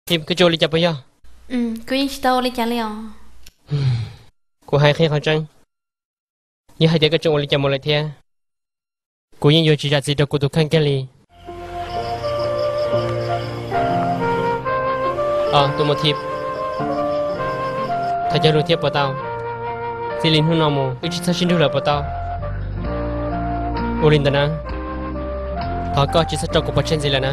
Thib, koj tseem ua li cas puas yog? Kuv yeej tsis tau ua li cas li os. Kuv hais qhia qhov tseeb, yog hais tias koj tseem ua li cas mus lawm thiab, kuv yeej yuav tsis zam txim rau kuv tus kheej kiag li. Os, tus Mus Thib, thov cog lus thiab puas tau? Txij li hnub no mus wb tsis txhob sib nrug lawm puas tau? Ua li ntawd na, thov koj tsis txhob tso kuv pov tseg ntxiv lawm na.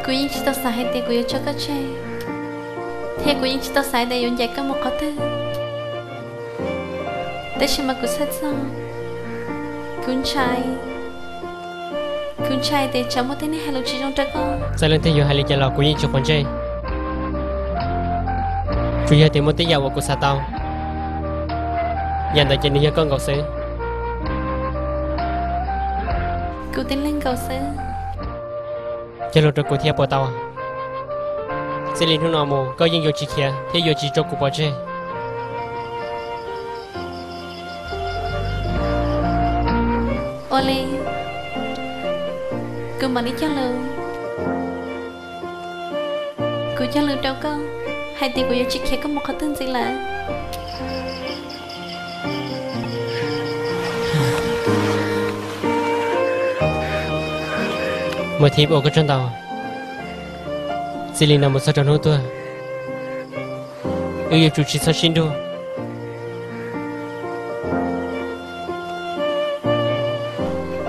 Kuv yeej tsis tau xav hais tias kuv yuav tso koj tseg, thiab kuv yeej tsis tau xav hais tias yuav ncaim koj mus qhov twg. Tab sis mas kuv txhawj txog, kuv ntshai, kuv ntshai tias tsam muaj tej neeg hais lus tsis zoo rau koj. Txawm leej twg yuav hais li cas los kuv yeej tsis quav ntsej, tsuas yog tias muaj tej yam uas kuv xav tau, yam ntawd ces nws yog koj nkaus xwb. Kuv tib leeg nkaus xwb. Cog lus rau kuv thiab puas tau? Txij li hnub no mus koj yeej yuav tsis khiav thiab yuav tsis tso kuv pov tseg. Ua li, kuv mam li cog lus. Kuv cog lus rau koj hais tias kuv yuav tsis khiav koj mus qhov twg ntxiv lawm. Mus Thib, ua koj tsaug ntau. Txij li no mus txog rau hnub tuag, wb yuav tsum tsis txhob sib nrug.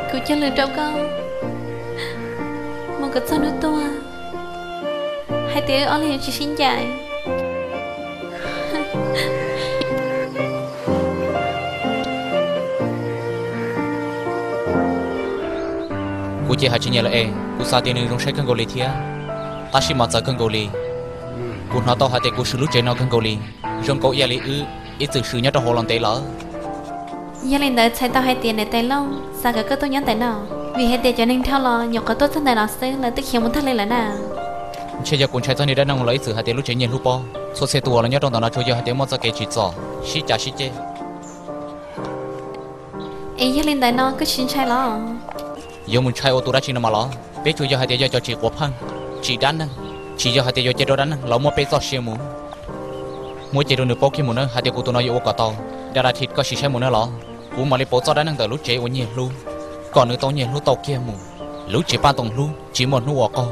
Kuv cog lus rau koj, mus kom txog hnub tuag, hais tias wb ob leeg yuav tsis sib ncaim. Kuv ces hais tsis nyiam lawm es kuv xav tias nws zoo saib kawg nkaus li thiab, tab sis mas txawv kawg nkaus li. Kuv hnov tau hais tias kuv swm lub tsev no kawg nkaus li, zoo nkaus ib yam li wb ib txwm swm nyob rau hauv los ntev lawm. Yog li ntawd txhais tau hais tias niam tais Looj xav kom koj tuaj nyob ntawm no, vim hais tias cov neeg dhau los nyuam qhuav tuaj txog ntawm no xwb lawv twb khiav mus tag li lawm na. Ntshe yog kuv ntshai txog niag dab neeg los ib txwm hais tias lub tsev nyiag hlub pob, txhua txhia tus uas los nyob rau ntawm no tsuas yog hais tias muaj txoj kev tsim txom sib cav sib ceg. Es yog li ntawd no koj tsis ntshai los? Yuav mus ntshai ua tus dab tsi no mas los? Peb tsuas yog hais tias yog cov tsim quav pheej, tsim dab neeg, tsis yog hais tias yuav cia rau dab neeg los muab peb txoj sia mus. Muab cia rau nws paub kiag mus nawb hais tias kuv tus no yuav ua kom tau. Dab dab thib, koj sim saib mus nawb los, kuv mam li pauv txoj dab neeg ntawm lub tsev uas nyiag hlub, kom nws tau nyiag hlub tau kiag mus. Lub tsev paj ntoos hlub tsis muaj hnub uas qaug.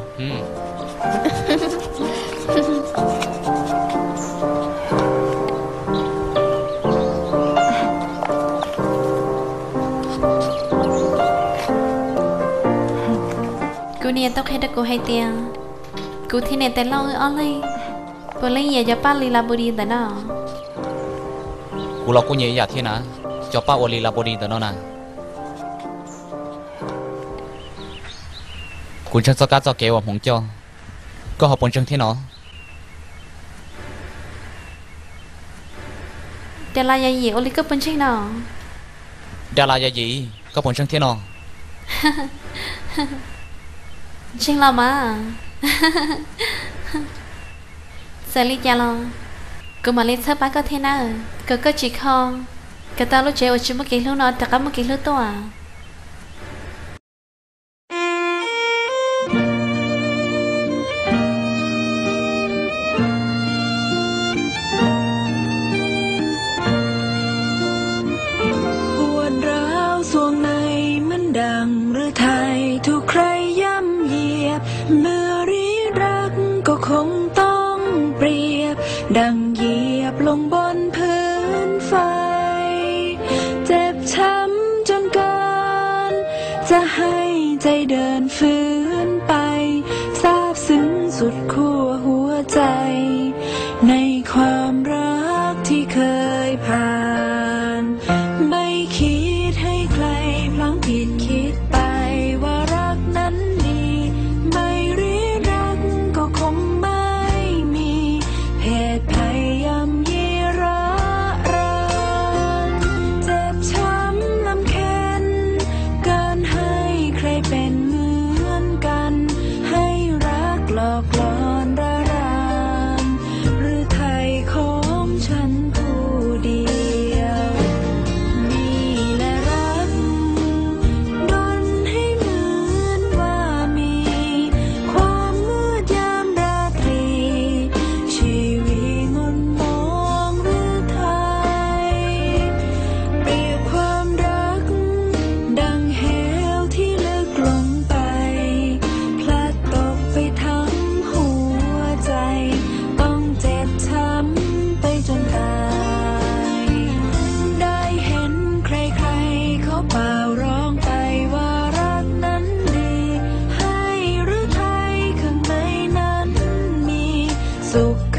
Kuv niam tau qhia rau kuv hais tias kuv thiab niam tais Looj wb ob leeg puav leej nyiam cov paj Li Las Npus Dis ntawm no. Kuv los kuj nyiam ib yam thiab na, cov paj uas Li Las Npus Dis ntawm no na. Kuv ntseeg txoj kab txoj kev uas hmoov coj, koj ho puas ntseeg thiab no? Dab Las Yaj Yim, ua li koj puas ntseeg no? Dab Las Yaj Yim, koj puas ntseeg thiab no? Ntseeg los mas. Txawm li cas los kuv mam li txhawb pab koj thiab nawb, kom koj tsis kho, kom tau lub tsev uas tsis muaj kev hlub no rov qab muaj kev hlub tuaj. Ua rau xuv neej meej dam rwv thais thub khraj yam yiab, mws rib dab kom khoov tooj priab dam yiab looj npon phwv fais, txeb tsham cooj kan txav hais cai dam fwv pais, xab xwm xuv khuv huv cai nais khwam rab thib khawj pham. Mej khib hais klais plam phim khib pais ua rab nam lis, mej rib dab kom khoov mej mis, phem phais yam yij rab ras, txeb tsham lam khees, kan hais khlais peem mws kan, Tus